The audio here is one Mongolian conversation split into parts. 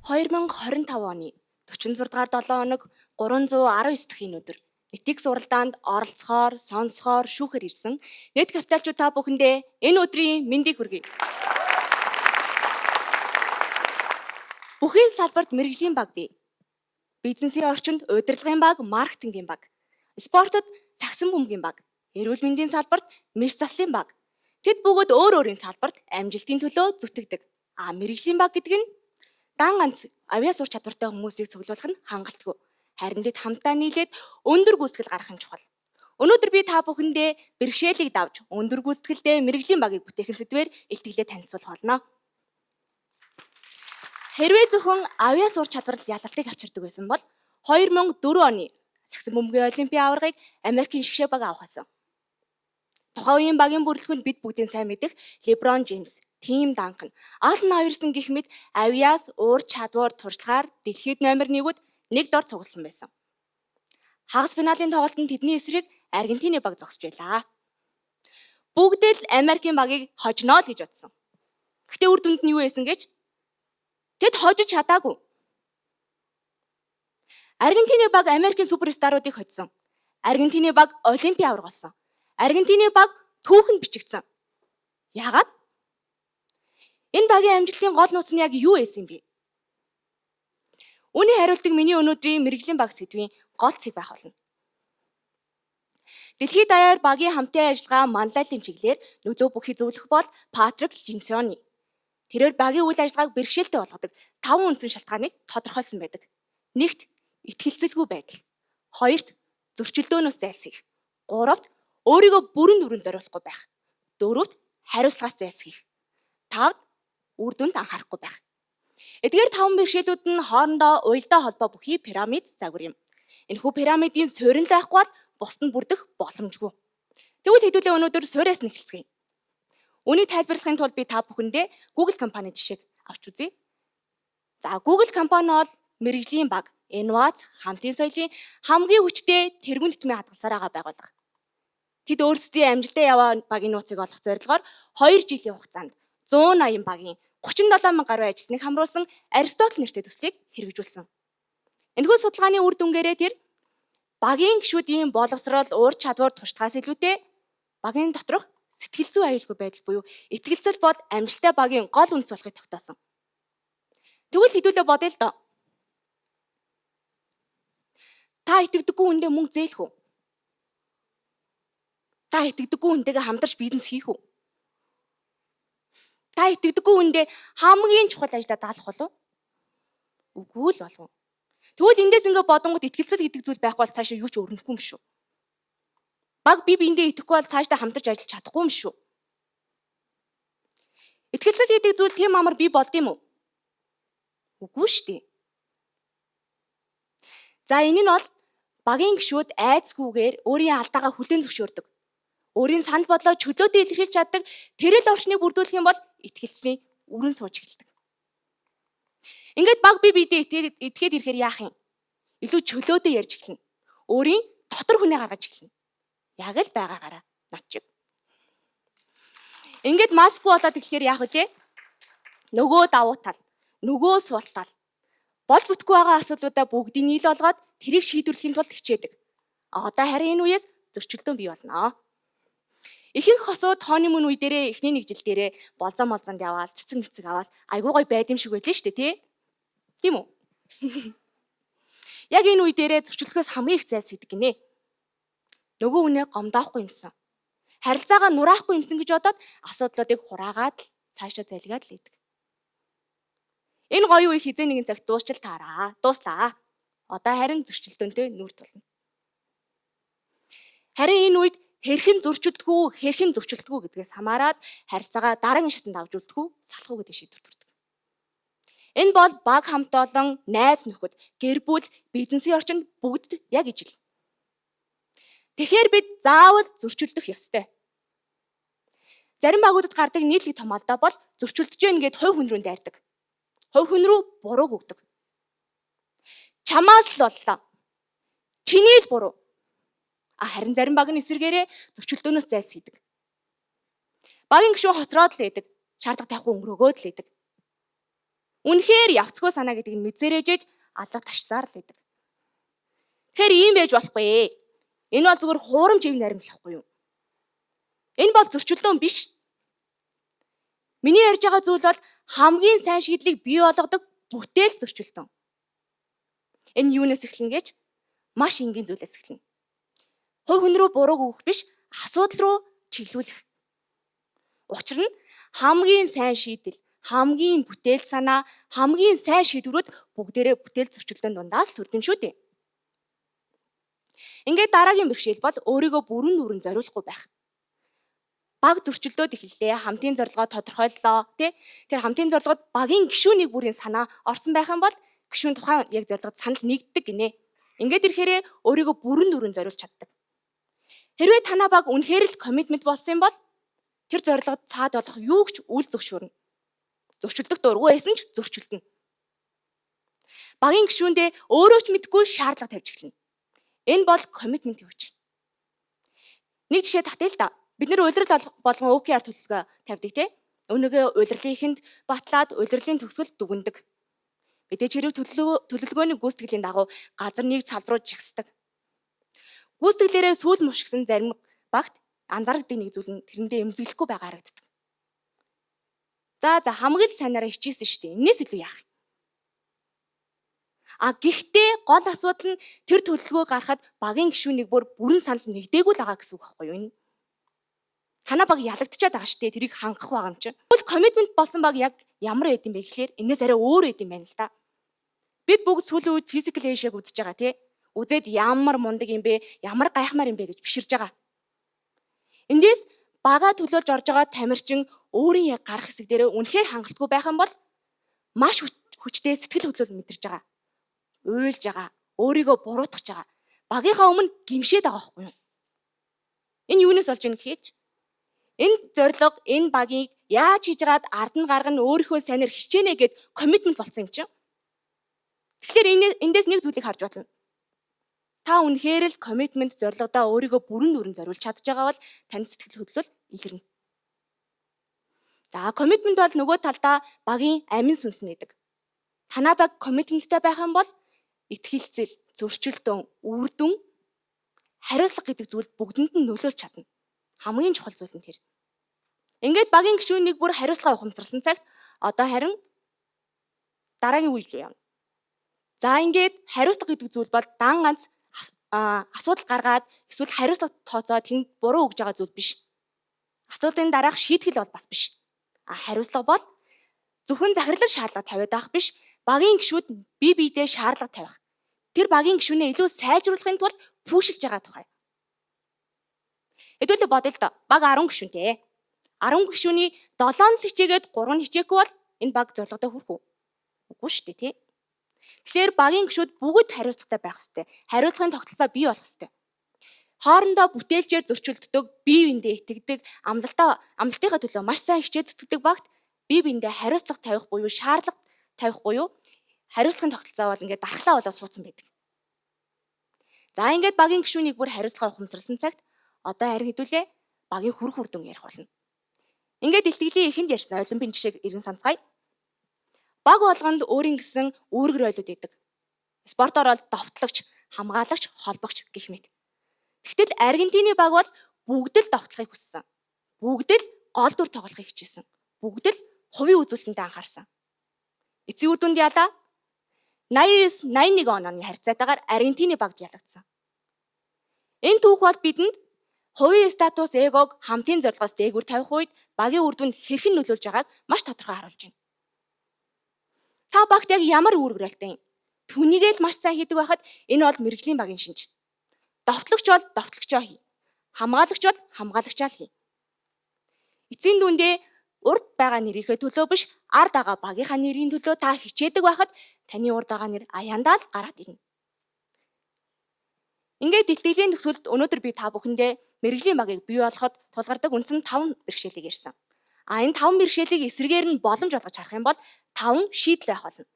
2025 оны 46 дугаар 7 хоног 319 дахь энэ өдөр Этикс уралдаанд оролцохоор, сонсохоор, шүүхээр ирсэн нийт капиталчууд та бүхэндээ энэ өдрийн мэндийг хүргэе. Бүхий салбарт мэргэжлийн баг бий. Бизнесийн орчинд удирдлагын баг, маркетингийн баг. Спортод сагсан бөмбөгийн баг. Эрүүл мэндийн салбарт мэс заслын баг. Тэд бүгд өөр өөрийн салбарт амжилтын төлөө зүтгэдэг. А мэргэжлийн баг гэдэг нь дан ганц авиас ур чадвартай хүмүүсийг цуглуулах нь хангалтгүй. Харин тэд хамтдаа нийлээд өндөр гүйцэтгэл гаргах нь чухал. Өнөөдөр би та бүхэндээ бэрхшээлийг давж өндөр гүйцэтгэлтэй мэргэжлийн багийг бүтээх сэдвээр илтгэлээ танилцуулах болно. Хэрвээ зөвхөн авиас ур чадвар л ялалтыг авчирдаг байсан бол 2004 оны сагсан бөмбөгийн олимпийн аваргыг Америкийн шгшээ баг авах байсан. Тухайн үеийн багийн бүрэлдэхүүнд бид бүгдийн сайн мэдэх Леброн Джеймс, Тим Данкан, Аллен Айверсон гэх мэт авиас уур чадвар туршлагаар дэлхийд номер 1-үүд нэг дор цугласан байсан. Хагас финалийн тоглолтод тэдний эсрэг Аргентины баг зогсож байлаа. Бүгд л Америкийн багийг хожино л гэж бодсон. Гэхдээ үр дүнд нь юу байсан гэж тэд хожиж чадаагүй. Аргентины баг Америкийн суперстаруудыг хоцсон. Аргентины баг Олимпийн аварга болсон. Аргентины баг түүхэнд бичигдсэн. Яагаад? Энэ багийн амжилтын гол нууц нь яг юу байсан юм бэ? Үүний хариултыг миний өнөөдрийн мэргэжлийн баг сэдвийн гол цэг байх болно. Дэлхийд даяар багийн хамтын ажиллагаа манлайллын чиглэлээр нөлөө бүхий зөвлөх бол Патрик Линсони. Тэрээр багийн үйл ажиллагааг бэрхшээлтэй болгодог таван үндсэн шалтгааныг тодорхойлсон байдаг. Нэгт, итгэлцэлгүй байдал. Хоёрт, зөрчилдөөнөөс зайлсхийх. Гуравт, өөрийгөө бүрэн дүрэн зориулахгүй байх. Дөрөвт, хариуцлагаас зайлсхийх. Тавд, үр дүнд анхаарахгүй байх. Эдгээр таван бэрхшээлүүд нь хоорондоо уялдаа холбоо бүхий пирамид загвар юм. Энэхүү пирамидын суурин байхгүй бол бусд нь бүрдэх боломжгүй. Тэгвэл хэдүүлээ өнөөдөр сууриас нь эхэлцгээе. Үүнийг тайлбарлахын тулд би та бүхэндээ Google компани жишээг авч үзье. За, Google компани бол мэргэжлийн баг, инновац, хамтын соёлын хамгийн хүчтэй тэргуун тэтмийн хадгалсаар байгаа байгууллага. Тэд өөрсдийн амжилттай яваа багийн нууцыг олох зорилгоор 2 жилийн хугацаанд 180 багийн 37 мянга гаруй ажилтныг хамруулсан Аристотл нэртэй төслийг хэрэгжүүлсэн. Энэхүү судалгааны үр дүнгээрээ тэр багийн гишүүдийн боловсрол, ур чадвар, туршлагаас илүүтэй багийн доторх сэтгэл зүй аюулгүй байдал буюу итгэлцэл бол амжилттай багийн гол үндэс болохыг тогтоосон. Тэгвэл хэдүүлээ бодъё л доо. Та итгэдэггүй хүндээ мөнгө зээлэх үү? Та итгэдэггүй хүнтэйгээ хамтарч бизнес хийх үү? Та итгэдэггүй хүндээ хамгийн чухал ажлаа даалгах болов? Үгүй л болов. Тэгвэл эндээс ингээ бодонгууд итгэлцэл гэдэг зүйл байхгүй бол цаашаа юу ч өрнөхгүй юм шүү. Баг би биендээ итгэхгүй бол цаашдаа хамтарч ажиллаж чадахгүй юм шүү. Итгэлцэл гэдэг зүйл тийм амар бий болд юм уу? Үгүй шүү дээ. За, энэ нь бол багийн гишүүд айцгүйгээр өөрийн алдаагаа хүлээн зөвшөөрдөг. Өөрийн санал бодлоо чөлөөтэй илэрхийлж чаддаг тэрэл орчныг бүрдүүлэх юм бол итгэлцний өрн сууж эхэлдэг. Ингээд баг би биедээ итгээд ирэхээр яах юм? Илүү чөлөөтэй ярьж эхэлнэ. Өөрийн дотор хүнээ гаргаж эхэлнэ. Яг л байгаагаараа над чиг. Ингээд маск болоод эхлэхээр яах вэ? Нөгөө давуу тал, нөгөө сул тал. Болж бүтэхгүй байгаа асуудлуудаа бүгдийг нийл болгоод тэрийг шийдвэрлэхийн тулд хичээдэг. Одоо харин энэ үеэс зөрчилдөөн бий болно. Ихэнх хосууд honeymoon үе дээрээ эхний нэг жил дээрээ болзоо молзоонд яваал цэцэг мэцэг аваад айгуу гоё байд юм шиг байлээ шүү дээ, тий? Тийм үү? Яг энэ үе дээрээ зөрчилдөхөөс хамгийн их зайлсхийдэг гинэ. Нөгөө хүнээ гомдоохгүй юмсан. Харилцаагаа нураахгүй юмсан гэж бодоод асуудлуудыг хураагаад л цаашаа залгаад л идэг. Энэ гоё үе хизээ нэгэн цагт дуусчил таараа. Дууслаа. Одоо харин зөрчилдөөнтэй нүүр тулна. Харин энэ үед хэрхэн зөрчилдөхүү, хэрхэн зөрчилдөхүү гэдгээс хамаарат харилцаагаа дараагийн шатанд авч үлдэх үү, салах уу гэдэг шийдвэр төрдөг. Энэ бол баг хамт олон, найз нөхөд, гэр бүл, бизнесийн орчинд бүгдд яг ижил. Тэгэхээр бид заавал зөрчилдөх ёстой. Зарим багуудад гардаг нийтлэг том алдаа бол зөрчилдөж гэн гэд хувь хүн рүү дайрдаг. Хувь хүн рүү бурууг өгдөг. Чамаас л боллоо. Чиний л буруу. А харин зарим баг нь эсэргээрээ зөрчилдөөнөөс зайлсхийдэг. Багийн гишүүн хоцроод л байдаг. Шаардлага тавихгүй өнгөрөөгөөд л байдаг. Үнэхээр явцгүй санаа гэдэг нь мэдсэрээжээж алга ташсаар л байдаг. Тэгэхээр ийм байж болохгүй. Энэ бол зүгээр хуурамч эв наримтлахгүй юу? Энэ бол зөрчилдөөн биш. Миний ярьж байгаа зүйл бол хамгийн сайн шийдлийг бий болгодог бүтээл зөрчилдөөн. Энэ юунаас эхэлнэ гэж маш энгийн зүйлээс эхэлнэ. Хувь хүн рүү бурууг өгөх биш, асуудал руу чиглүүлэх. Учир нь хамгийн сайн шийдэл, хамгийн бүтээл санаа, хамгийн сайн шийдвэрүүд бүгдээрээ бүтээл зөрчилдөөн дундаас л төрдөм шүү дээ. Ингээд дараагийн бэрхшээл бол өөрийгөө бүрэн дүүрэн зориулахгүй байх. Баг зөрчилдөөд эхэллээ. Хамтын зорилгоо тодорхойллоо, тий? Тэр хамтын зорилгод багийн гишүүнийг бүрийн санаа орсон байх юм бол гишүүн тухайн яг зорилгод санал нэгддэг гинэ. Ингээд ирэхээрээ өөрийгөө бүрэн дүүрэн зориулж чаддаг. Хэрвээ танаа баг үнэхээр л commitment болсон юм бол тэр зорилгод цаад болох юу ч үл зөвшөөрнө. Зөрчилдөх дургүй байсан ч зөрчилдөнө. Багийн гишүүндээ өөрөө ч мэдэхгүй шаардлага тавьж эхэлнэ. Энэ бол commitment хүч. Нэг жишээ татъя л да. Бид нар улирал болгон OKR төлөвлөгөө тавьдаг, тий? Өнөөгөө улирлын эхэнд батлаад улирлын төгсгөлд дүгнэдэг. Мэдээж хэрэг төлөвлөгөөний гүйцэтгэлийн дагуу газар нэг цал руу жигсдэг. Гүйцэтгэлээрээ сүүл мушгисан зарим багт анзаардаг нэг зүйл нь тэрэндээ эмзэглэхгүй байгаа харагддаг. За хамгийн л сайнараа хичээсэн шүү дээ. Энээс илүү яах юм? А гэхдээ гол асуудал нь тэр төлөвлөгөө гаргахад багийн гишүүнийг бүр бүрэн санал нэгдээгүй л байгаа гэсэн үг байхгүй юу энэ? Танаа баг ялагдчихад байгаа шүү дээ. Тэрийг хангах байгаа юм чинь. Тэгвэл commitment болсон баг яг ямар байд юм бэ гэхлээр энэс арай өөр байд юм байна л да. Бид бүгд сүүлийн үед Physical Asia-г үзэж байгаа, тий. Үзээд ямар мундаг юм бэ, ямар гайхмаар юм бэ гэж биширж байгаа. Эндээс бага төлөөлж орж байгаа тамирчин өөрийн яг гарах хэсэг дээрээ үнэхээр хангалтгүй байх юм бол маш хүчтэй сэтгэл хөдлөл мэдэрч байгаа. Уйлж байгаа, өөрийгөө буруутгаж байгаа. Багийнхаа өмнө гимшээд байгаа байхгүй юу? Энэ юунаас болж ийн гэхээч энэ зорилго, энэ багийг яаж хийж байгаад ард нь гаргана, өөрийнхөө сайнаар хичээнэ гэд commitment болсон юм чинь. Тэгэхээр эндээс нэг зүйлийг харж байна. Та үнэхээр л commitment зорилгодоо өөрийгөө бүрэн дүүрэн зориулж чадж байгаа бол танд сэтгэл хөдлөл илэрнэ. За, commitment бол нөгөө талдаа багийн амин сүнс нэдэг. Танаа баг commitment тэй байх юм бол итгэлцэл, зөрчилдөөн, үр дүн, хариуцлага гэдэг зүйл бүгдэнд нь нөлөөлж чадна. Хамгийн чухал зүйл нь тэр. Ингээд багийн гишүүнийг бүр хариуцлага ухамсарласан цагт одоо харин дараагийн үе рүү явна. За, ингээд хариуцлага гэдэг зүйл бол дан ганц асуудал гаргаад эсвэл хариуцлага тооцоод тэнд буруу өгж байгаа зүйл биш. Асуудлын дараах шийтгэл бол бас биш. А хариуцлага бол зөвхөн захирлан шаардлага тавиад авах биш, багийн гишүүд бие биедээ шаардлага тавих. Тэр багийн гишүүнээ илүү сайжруулахын тулд push илж байгаа тухай. Хэдүүлээ бодъё л доо. Баг 10 гишүүнтэй. 10 гишүүний 7 нь л хичээгээд 3 нь хичээхгүй бол энэ баг зорилгодоо хүрэх үү? Үгүй шүү дээ, тий. Тэгэхээр багийн гишүүд бүгд хариуцлагатай байх ёстой. Хариуцлагын тогтолцоо бий болох ёстой. Хоорондоо бүтээлчээр зөрчилддөг, бие биендээ итгэдэг, амлалтынхаа төлөө маш сайн хичээл зүтгэдэг багт бие биендээ хариуцлага тавих буюу шаардлага тавих буюу хариуцлагын тогтолцоо бол ингээд дархлаа болоод суудсан байдаг. За, ингээд багийн гишүүнийг бүр хариуцлага ухамсарласан цагт одоо харин хэдүүлээ багийн хүрэх үр дүн ярих болно. Ингээд илтгэлийн эхэнд ярьсан олимпийн жишээг эргэн санацгаая. Баг болгонд өөрийн гэсэн үүрэг ролууд байдаг. Спортоор бол довтлогч, хамгаалагч, холбогч гэх мэт. Тэгтэл Аргентины баг бол бүгд л довтлохыг хүссэн. Бүгд л гол дүр тоглохыг хичээсэн. Бүгд л хувийн үзүүлэлтэнд анхаарсан. Эцсийн үр дүнд ялаа 89 81 онооны харьцаатайгаар Аргентины багт ялагдсан. Энэ түүх бол бидэнд хувийн статус, эгог хамтын зорилгоос дээгүүр тавих үед багийн үр дүнд хэрхэн нөлөөлж байгааг маш тодорхой харуулж байна. Та багт яг ямар үүрэг ролтой юм? Түүнийгээ л маш сайн хийдэг байхад энэ бол мэргэжлийн багийн шинж. Довтлогч бол довтлогчоо хий. Хамгаалагч бол хамгаалагчаа л хий. Эцсийн дүндээ урд байгаа нэрийнхээ төлөө биш, ард байгаа багийнхаа нэрийн төлөө та хичээдэг байхад таны урд байгаа нэр аяндаа л гараад ирнэ. Ингээд илтгэлийн төгсгөлд өнөөдөр би та бүхэндээ мэргэжлийн багийг бий болгоход тулгардаг үндсэн 5 бэрхшээлийг ярьсан. А энэ 5 бэрхшээлийг эсрэгээр нь боломж болгож харах юм бол 5 шийдэл байх болно.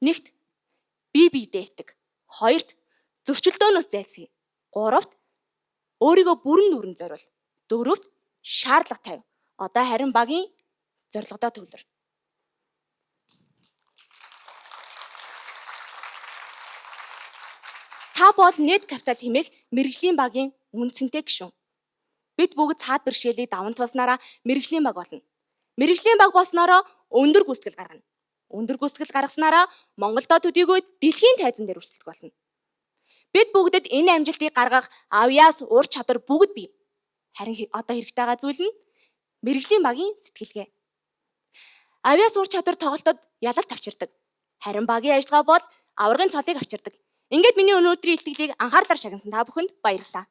Нэгт, бие биедээ итэг. Хоёрт, зөрчилдөөнөөс зайлсхий. Гуравт, өөрийгөө бүрэн дүүрэн зориул. Дөрөвт, шаардлага тавь. Одоо харин багийн зорилгодоо төвлөр. Та бол нийт капитал хэмээх мэргэжлийн багийн үнцэнтэй гишүүн. Бид бүгд цаад бэрхшээлийг даван туулснараа мэргэжлийн баг болно. Мэргэжлийн баг болсноороо өндөр гүйцэтгэл гаргана. Өндөр гүйцэтгэл гаргаснараа Монголдоо төдийгүй дэлхийн тайзан дээр өрсөлдөх болно. Бид бүгдэд энэ амжилтыг гаргах авьяас, ур чадвар бүгд бий. Харин одоо хэрэгтэй байгаа зүйл нь мэргэжлийн багийн сэтгэлгээ. Авьяас, ур чадвар тоглолтод ялалт авчирдаг. Харин багийн ажиллагаа бол аваргын цолыг авчирдаг. Ингээд миний өнөөдрийн илтгэлийг анхаарлаар шагнасан та бүхэнд баярлалаа.